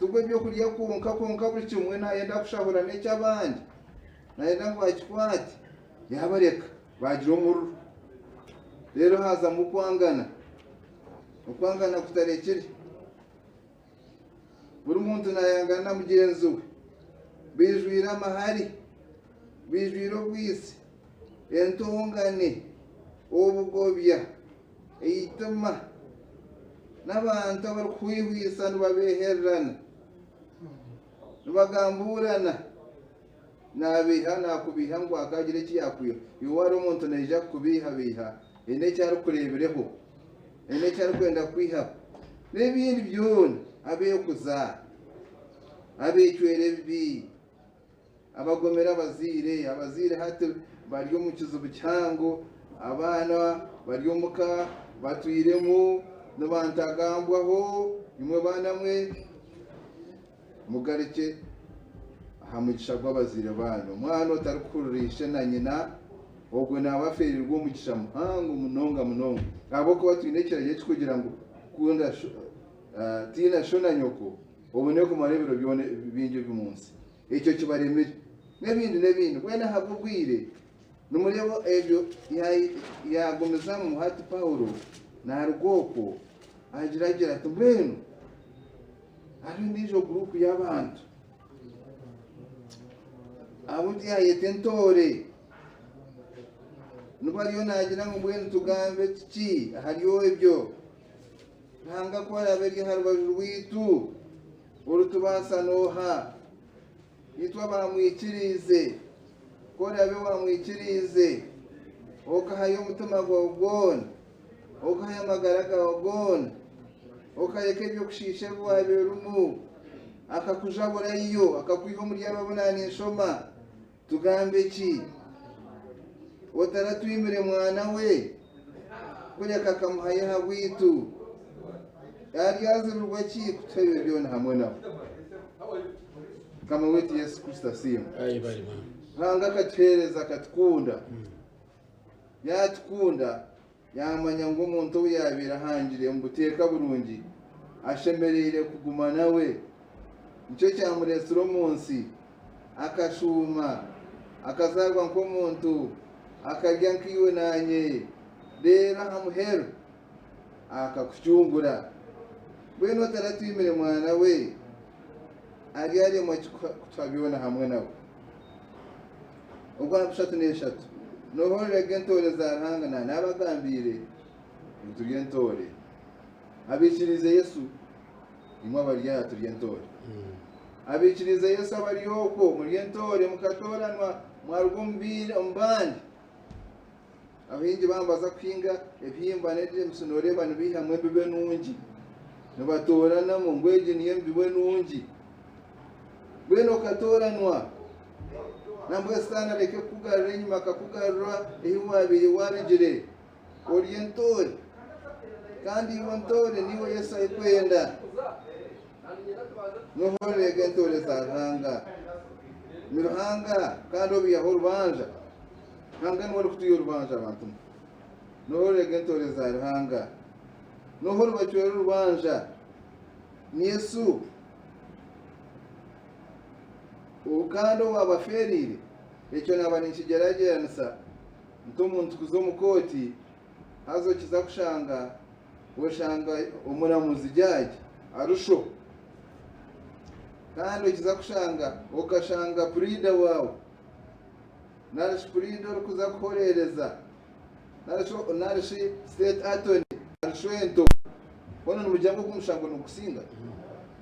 Tigwo ebyokurya kwonka kwonka buri kimwe nayenda kushahura n'eky'abandi nayenda ngu akikwate yabareka bagira omururu reero hazamu okwangana okwangana kutarekire buri muntu nayangana na mugyenzi we baijwire amahari baijwire obwitsi entongane obugobya eitima n'abantu abarikuhwihwisa nibabeehererana, nibagambuurana, naabeiha naakubeiha ngu akaagira eki yaakwiha. Iwe waaba ori omuntu naija kukubeihabeiha haine eki arikureebireho, haine eki arikwenda kukwihaho. N'ebindi byona, abeekuza, abeecwera ebibi. Abagomera abazaire. Abazaire hati bari omu kizibu kihango, abaana bari omuka batwiremu nibantagambwaho, imwe baana mwe mugarukye aha mugisha gw'abazaire baanyu. Omwana otarikuhurira ishe na nyina ogwo naaba afeereirwe omugisha muhango munonga munonga ahabw'okuba twine ekiragiro ekirikugira ngu kunda tiina sho na nyoko obone kumara ebiro byona bingi omu nsi. Ekyo kibaremire. N'ebindi n'ebindi. Mbwenu ahabw'obwire, nimureeba ebyo yaagumizamu hati Paulo naaruga okwo agira agira ati mbwenu hariho endiijo guruupu y'abantu abu yaayeta entoore nibo ariyo naagira ngu mbwenu tugambe kiki ahari ebyo. Ruhanga ku araabe ari aha rubaju rwaitu, oritubaasa n'oha? Itwe abaamwikiriize, ku oraabe waamwikiriize, okahayo omutima gwawe gwona, okahayo amagara gaawe goona, okareka eby'okushiisha ebi waabaire orimu, akakujaburayo, akakwiha omuri abo abu naaninshoma, Tugambe ki? Otaratwimire Mwana we, kureka akamuhayo ahabwaitu. Aryazibirwa ki kutuha ebyo byona hamwe nawe? Mukama waitu Yesu Kristo asiimwe. Ruhanga akatuheereza akatukunda. Yaatukunda yaamanya ngu omuntu ou yaabaire ahangire omu buteeka burungi ashemereire kuguma nawe. Nikyo kyamureetsire omu nsi, akashuuma, akazaarwa nk'omuntu, akarya nkaiwe naanye, reero aha muheru akakucungura. Mbwenu otaratwimire mwana we, aryaremwa ki kutuha byona hamwe nawe? Ogwa 33, Noohorerega entoore za Ruhanga na naabagambiire ngu turi entoore. Abaikiriize Yesu, imwe abari aha turi entoore. Abaikiriize Yesu abari okwo muri entoore mukatooranwa mwaruga omu bandi. Abahingi baaba nibaza kuhinga ebihimba n'ebigimusa nooreeba nibaihamu embibo enungi. Nibatooranamu ngu egi niyo embibo enungi. Mbwenu okatooranwa, nambwenu Sitaane areke kukugarura enyima akakugarura ahi waabaire waarugire. Ori entoore, kandi iwe ntoore niiwe Yesu arikwenda. Noohorerega entoore za Ruhanga. Ni Ruhanga kandi obiihaho orubanja. Ruhanga niwe orikutwiha orubanja bantu mwe. Noohorerega entoore za Ruhanga. Nooha oribacwera orubanja? Ni Yesu. Kandi owaabafeereire, ekyo naaba ninkigyeragyeranisa nk'omuntu kuza omu kooti haza okiza kushanga oshanga omuramuzi jaaji ari sho kandi okiza kushanga okashanga puriida waawe nari shi puriida orikuza kuhoreereza nari shi state attorney ari shwento hoona nimugira ngu ogu omushango nigukusinga?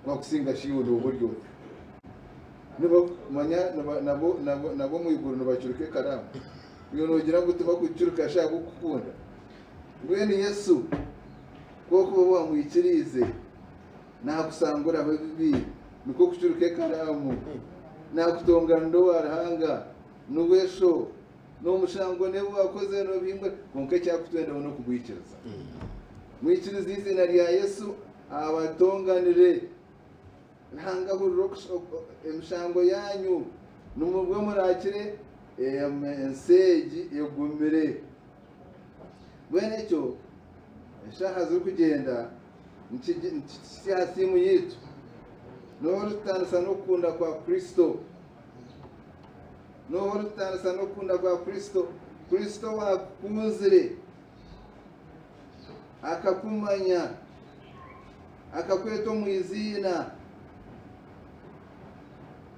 Gwakusinga shi iwe nooba ori ota? Nibo manya nabo nabo nabo omu iguru nibacuruka ekaraamu. Iwe noogira ngu tibakugicuruka shi ahabw'okukukunda? Mbwenu Yesu ku orikuba waamwikiriize, naakusanguraho ebibi, nikwo kucuruka ekaraamu, naakutonganira owa Ruhanga, niwe Sho, n'omushango n'ebi waakozire noobihingura, kwonka eki arikutwendaho n'okugwikiriza. Mwikirize eiziina rya Yesu abatonganire. Ruhanga ahurire emishango yaanyu, nimubwo muraakire ensi egi egumire. Mbwenu ekyo eshaaha zirikugyenda nikikitsya aha siimu yaitu. N'oha orikutandisa n'okukunda kwa Kristo? N'oha orikutandisa n'okukunda kwa Kristo? Kristo owaakukunzire akakumanya akakweta omu iziina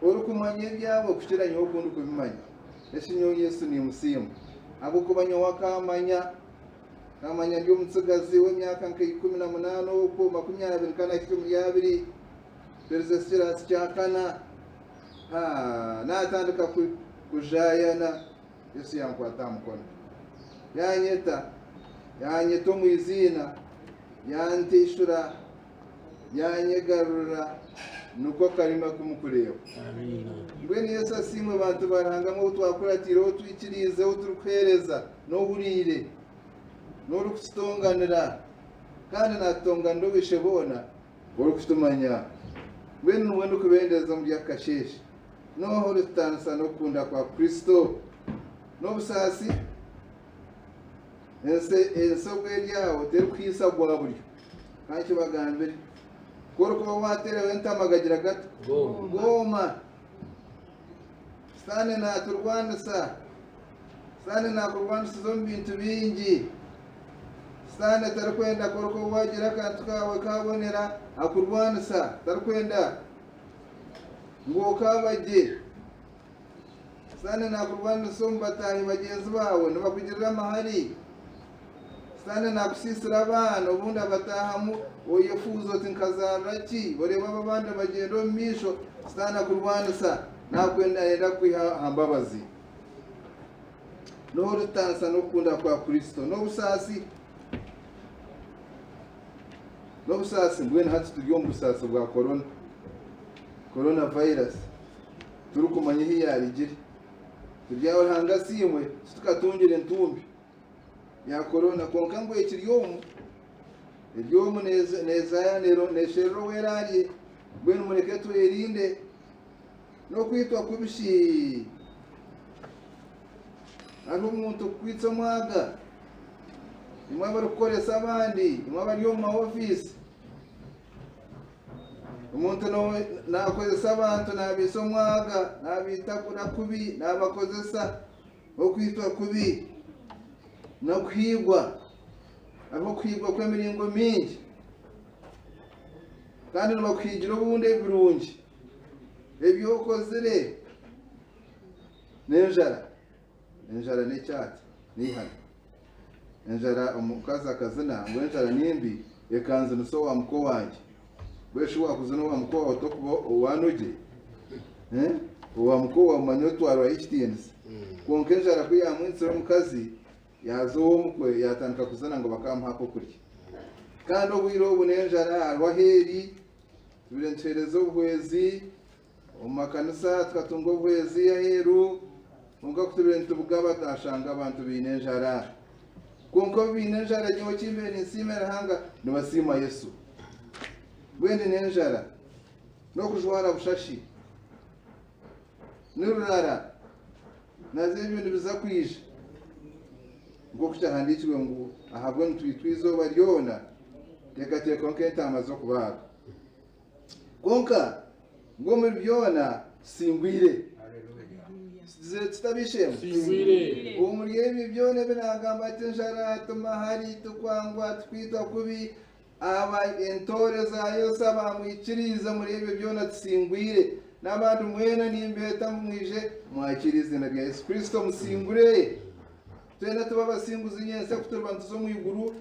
orikumanya ebyawe kukira nyowe oku ndikubimanya. Eki nyowe Yesu niimusiima ahabw'okuba nyowe akaamanya, akaamanya ndi omutsigazi w'emyaka nka 18 okwo, 20 nkanahika omuri abiri, mperize kiraasi kya kana, naatandika kujaayana, Yesu yankwata aha mukono, yaanyeta, yaanyeta omu iziina, yanteishura. Yaanyegarurira, nikwo karimi aku murikureeba. Mbwenu Yesu asiimwe bantu ba Ruhanga mwe ou twakuratiire, ou twikiriize, ou turikuheereza, n'ohuriire, n'orikututonganira, kandi naatutonganira owa Isheboona orikutumanya. Mbwenu nimwe ndikubendereza omuri aka kasheeshe, n'oha oritutaanisa n'okukunda kwa Kristo? N'obusaasi? Ensi ensi oku eri aho terikuhaisa gwa buryo. Ka nkibagambire. Ku orikuba waateeraho entama gagira gata? Gooma. Sitaane naaturwanisa. Sitaane naakurwanisiza omu bintu bingi. Sitaane tarikwenda ku orikuba waagira akantu kaawe kaabonera akurwanisa. Tarikwenda ngu okaaba gye. Sitaane naakurwanisa omu bataahi bagyenzi baawe, nibakugirira amahari. Sitaane naakusiisira abaana, obundi abataahamu oyefuuza oti nkazaarira ki? Oreeba abo abandi nibagyenda omu maisho, Sitaane akurwanisa, naakwenda nayenda kukwiha aha mbabazi. N'oha orikutaanisa n'okukunda kwa Kristo? N'obusaasi. N'obusaasi, mbwenu hati turi omu busaasi bwa corona, corona virus. Turikumanya ahu yaarugire. Turi aho Ruhanga asiimwe titukatungire ntumbi ya corona kwonka ngu ekiri omu. Eri omu nezaaya nesherura obu eraarye. Mbwenu mureke twerinde n'okwitwa kubi shi. Hariho omuntu okukwitsa omwaga. Imwe abarikukoresa abandi, imwe abari omu maofiisi. Omuntu naakozesa abantu naabaitsa omwaga, naabaitagura kubi, naabakozesa okwitwa kubi n'okuhiigwa. Hariho okuhiigwa kw'emiringo mingi kandi nibakuhiigira obundi ebirungi ebi okozire n'enjara. Enjara n'ekyati n'eihano. Enjara omukazi akazina ngu enjara ni mbi ekanzinisa owa muko wangye. Mbwenu shi waakuzina owa muko waawe tokuba owaanogye? Eh? Owa muko waawe manya otwarwayo ekitiinisa. Kwonka enjara ku yaamwitsire omukazi, yaaza ow'omukwe yaatandika kuzina ngu bakamuha ak'okurya. Kandi obwire obu n'enjara hariho ahu eri, tubaire nituheereza obuhwezi, Omu makanisa tukatunga obuhwezi aheeru, kwonka ku tubaire nitubugaba twashanga abantu baine enjara. Kwonka obu baine enjara nyowe eki mbaire ninsiima Ruhanga, nibasiima Yesu. Mbwenu n'enjara, n'okujwara bushashi, n'rurara, nazo ebyo nibiza kwija. Nk'oku kyahandiikirwe ngu ahabwe nitwitwa eizooba ryona, teekateekwaho nk'entaama z'okubaagwa. Kwonka ngu omuri byona tusingwire. Tutabishemu. Tusingwire. Omuri ebyo byona ebi naagamba ati enjara, tumahari, tukwangwa, tukwitwa kubi, aba entoore za Yesu abaamwikiriize omuri ebyo byona tusingwire. N'abandi mwena nimbeeta ngu mwije mwakire eiziina rya Yesu Kristo musingure. Twena tube abasinguzi nyentsya ku turiba nituza omu iguru,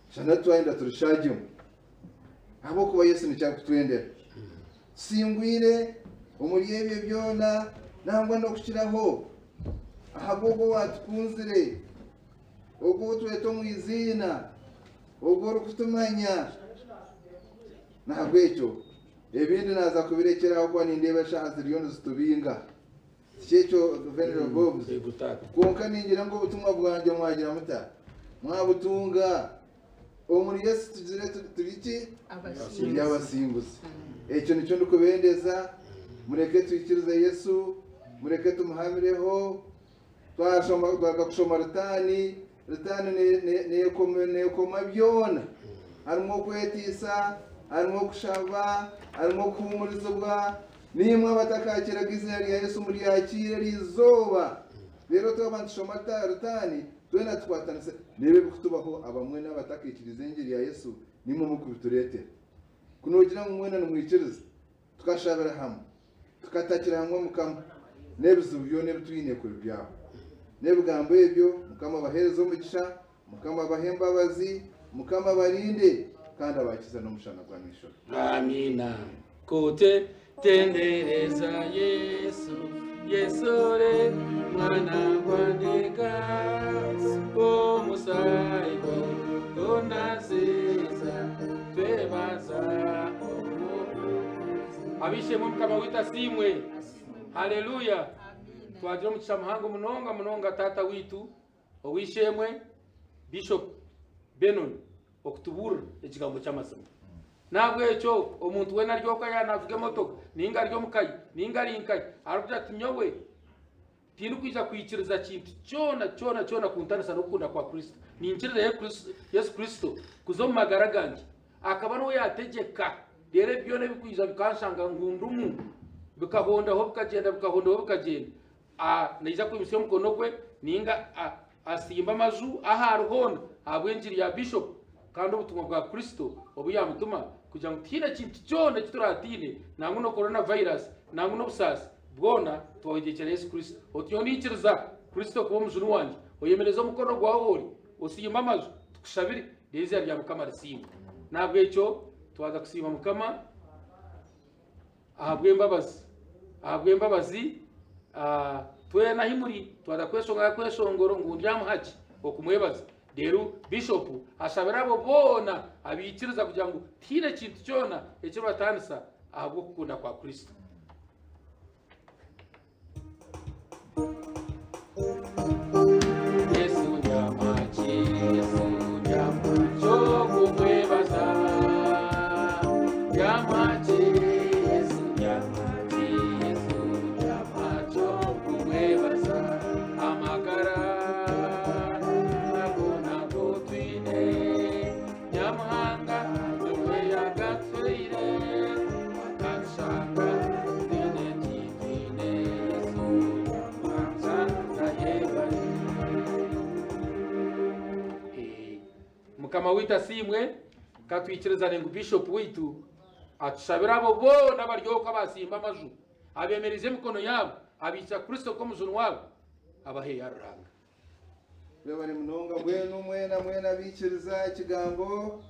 shana twayenda turishagyemu. Ahabw'okuba Yesu nikyo arikutwendera. Tusingwire omuri ebyo byona nangwa n'okukiraho, ahabw'ogwo owaatukunzire, ogwo ou tweta omu iziina, ogwo orikutumanya. N'ahabw'ekyo ebindi naaza kubirekyera aho kuba nindeeba eshaaha ziriyo nizitubinga. Tikyo Venerable Boobs? Yego taata. Kwonka ningira ngu obutumwa bwangye mwagira muta? Mwabutunga. Omuri Yesu tugire turi ki? Turi abasinguzi. Ekyo nikyo ndikubendeza. Mureke twikirize Yesu, mureke tumuhamireho. Twashoma twaruga kushoma Ritaani, Ritaani neekoma byona. Harimu okwetiisa, harimu okushaba, harimu okuhuumurizibwa. Naimwe abatakaakiraga eiziina rya Yesu muryakiire eri izooba. Reero twaba nitushoma Ritaani, Twena tukwatanise n'ebi ebirikutubaho abamwe n'abatakaikiriize engiri ya Yesu nimwo murikubitureetera. Ku noogira ngu mwena nimwikiriza, tukashabira hamwe, tukatakira hamwe Mukama, n'ebizibu byona ebi twine kubibyaho. N'ebigambo ebyo, Mukama abaheereze omugisha, Mukama abahe embabazi, Mukama abarinde, kandi abakize n'omushana gw'amaisho ge. Amiina. Kute tendereza Yesu, Yesore mwana gwandika omusaayi gwe gonazeza twebaza Abishemwe Mukama waitu asiimwe. Haleluya. Twagira omugisha muhango munonga munonga taata waitu ow'eishe-emwe Bishop Benon okutubuurira ekigambo ky'amazima. N'ahabw'ekyo omuntu weena ari oku yaaba naavuga emotoka nainga ari omu ka ye nainga ari nkahi arikugira ati nyowe tindikwija kwikiriza kintu kyona kyona kyona kuntanisa n'okukunda kwa Kristo. Ninkiriza Yesu Kristo kuza omu magara gangye akaba niwe yaategyeka reero ebi byona ebirikwija bikanshanga ngu ndimu bikahondaho bikagyenda bikahondaho bikagyenda. Naija kwimutsya omukono gwe nainga atsimbe amaju ahu ari hoona ahabw'engiri ya Bishop kandi obutumwa bwa Kristo obu yaamutuma kugira ngu tihaine kintu kyona eki turaatiine nangwa na corona virus nangwa n'obusaasi bwona twahwegyekyera Yesu Kristo. Otyo naikiriza Kristo kuba omujuni wangye, oyemereze omukono gwawe ori otsimbe amaju tukushabire reero eiziina rya Mukama risiimwe. N'ahabw'ekyo twaza kusiima Mukama. Ahabw'embabazi, ahabw'embabazi, ah, twena ahi muri twaza kweshongora kweshongoro ngu ndyamuha ki okumwebaza. Reero bishopu ashabire abo boona abaikiriza kugira ngu tihaine kintu kyona ekiribatanisa ahabw'okukunda kwa Kristo. Yesu ndyamuha ki, Yesu ndyamuha ki okumwebaza. Mukama waitu asiimwe, ka twikirizane ngu Bishop waitu atushabire abo boona abari okwo abasimba amaju, abemereize emikono yaabo, abaikira Kristo nk'omujuni waabo, abahe ya Ruhanga. Mwebare munonga mbwenu mwena mwena abaikiriza ekigambo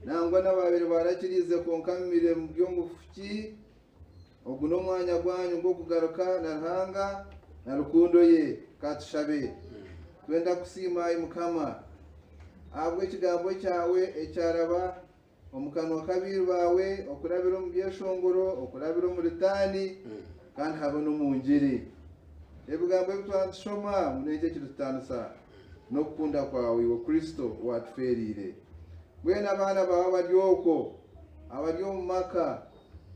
nangwa n'ababaire barakiriize kwonka mumire muri omu bufuki, ogu n'omwanya gwanyu gw'okugaruka na Ruhanga na rukundo ye. Ka tushabe. Twenda kukusiima ai Mukama ahabw'ekigambo kyawe ekyaraba omu kanwa k'abairu baawe okurabira omu byeshongoro, okurabira omu ritaani, kandi habe n'omu ngiri. Ebigambo ebi twaba nitushoma ngu n'enki ekiritutanisa n'okukunda kwawe iwe Kristo owaatufeereire. Mbwenu abaana baawe abari okwo, abari omu maka,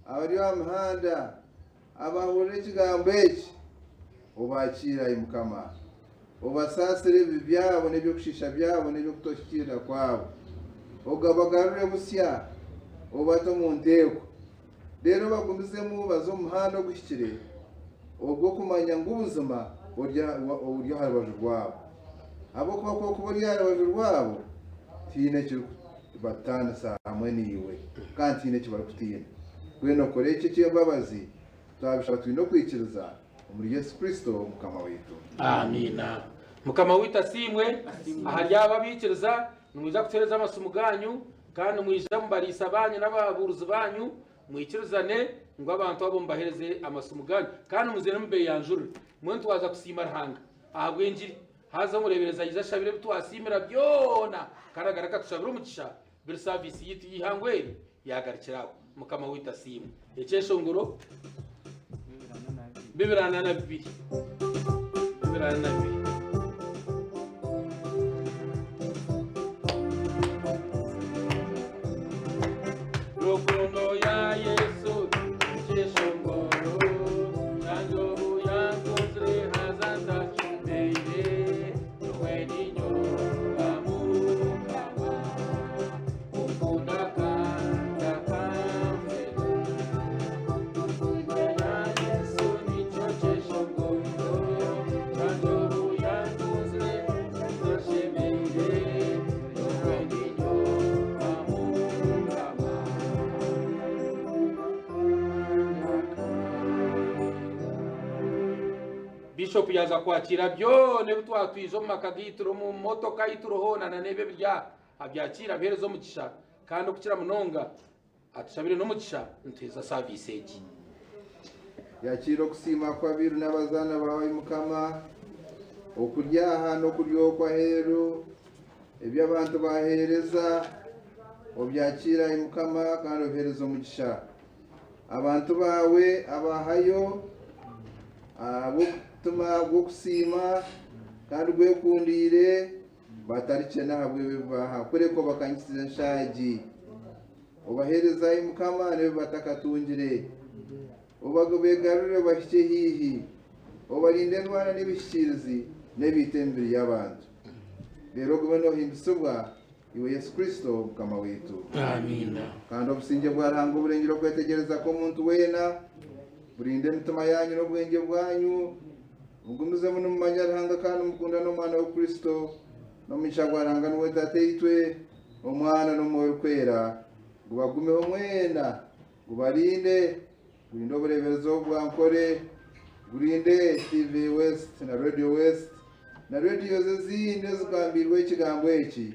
abari aha mihanda, abahurira ekigambo eki, obakiire, ai Mukama. Obasaasire ebibi byabo n'eby'okushiisha byabo n'eby'okutohikiirira kwabo. Ogabagarure busya, obate omu nteeko. Reero bagumizemu baze omu muhanda oguhikire ogw'okumanya ngu buzima ori aha rubaju rwabo. Ahabw'okuba ku orikuba ori aha rubaju rwabo, tihaine ekirikubataanisa hamwe naiwe, kandi tihaine eki barikutiina. Mbwenu okore eki eky'embabazi, twabishaba twine okwikiriza. Omuri Yesu Kristo Mukama waitu. Amiina. Mukama waitu asiimwe. Ahari abo abaikiriza, nimwija kutuheereza amasimu gaanyu, kandi mwije omu bariisa baanyu n'ababuurizi baanyu, mwikirizane ngu abantu abo mubaheereze amasimu gaanyu, kandi muze mubeeyanjurire. Mbwenu twaza kusiima Ruhanga ahabw'engiri. Haza omureeberezi aije ashabire ebi twasiimira byona, kandi agaruke atushabire omugisha, biri saaviisi yaitu y'eihangwe eri yaagarukira aho. Mukama waitu asiimwe. Ekyeshongoro 42. 42. Rukundo ya Yesu ekyeshongoro kyangye obu yankunzire haza ntakimbeire nyowe ninyorora Mukama Ukunda kandi akamfera. Rukundo ya Yesu nikyo kyeshongoro kyangye obu yankunzire ntashemeire nyowe ninyorora Mukama. Bishop yaza kwakira byona ebi twatwize omu maka gaitu omu motoka ei turiho hoona na n'ebi ebiri aha Abyakire abiheereze omugisha, kandi okukira munonga atushabire n'omugisha nituheeza saaviisi egi. Yakiira okusiima kw'abairu n'abazaana baawe, ai Mukama, okurya aha n'okurya okwo aheeru, ebi abantu baaheereza, obyakiire, ai Mukama, kandi obiheereze omugisha. Abantu baawe abahayo ahabw'omutima gw'okusiima kandi gwekundiire, Batarikyena ahabw'ebi baaha, kureka obakanyisize enshaagi. Obaheereze, ai Mukama, n'ebi batakatungire. Obeegarurire obahikye haihi. Obarinde endwara n'ebihikiirizi n'ebiita emibiri y'abantu. Reero ogume noohimbisibwa, Iwe Yesu Kristo, Mukama waitu. Amiina. Kandi obusingye bwa Ruhanga oburengire okwetegyereza kw'omuntu weena, burinde emitima yaanyu n'obwengye bwanyu. Mugumizemu nimumanya Ruhanga kandi mukundane Omwana we Kristo, n'omugisha gwa Ruhanga niwe Tataitwe, Omwana n'Omwoyo Orikwera, gubagumeho mwena, gubarinde, gurinde obureeberezi obu bwa Nkore, gurinde TV West na Radio West na radios ezindi ezigambiirweho ekigambo eki,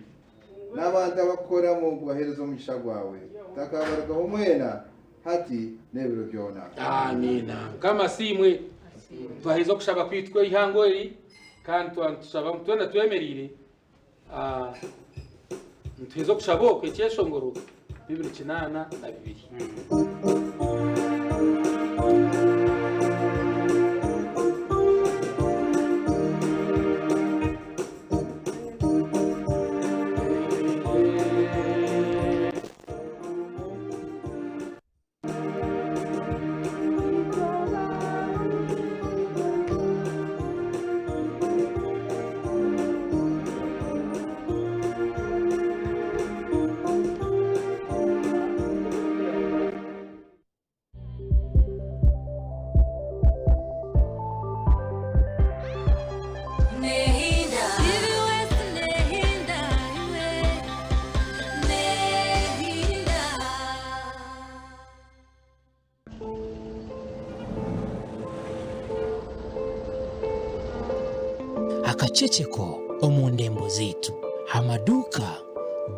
n'abantu abakukoramu gubaheereze omugisha gwawe. Takabarugaho mwena. hati n'ebiro byona. Amiina. Mukama asiimwe. Twaheza okushaba kwaitu kw'eihanga eri kandi twatushaba ngu twena twemereire ah, nituheza okushaba okwo ekyeshongoro 282. Akaceceko omu ndembo zaitu. Amaduuka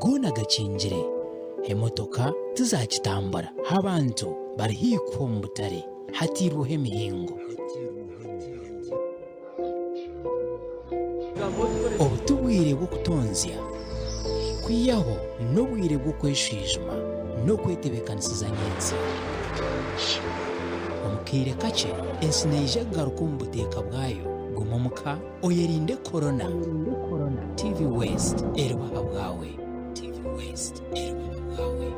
goona gakingire, emotoka tizakitambura, abantu bari haihi kuhwa omu butare, hatairweho emihingo. Obu ti bwire bw'okutonzya, kwihaho n'obwire bw'okweshwijuma n'okwetebeekanisiza nyentsya. Omu kaire kakye, ensi neija kugaruka omu buteeka bwayo. Guma omu ka oyerinde corona. TV West eriho ahabwawe. TV West eriho ahabwawe.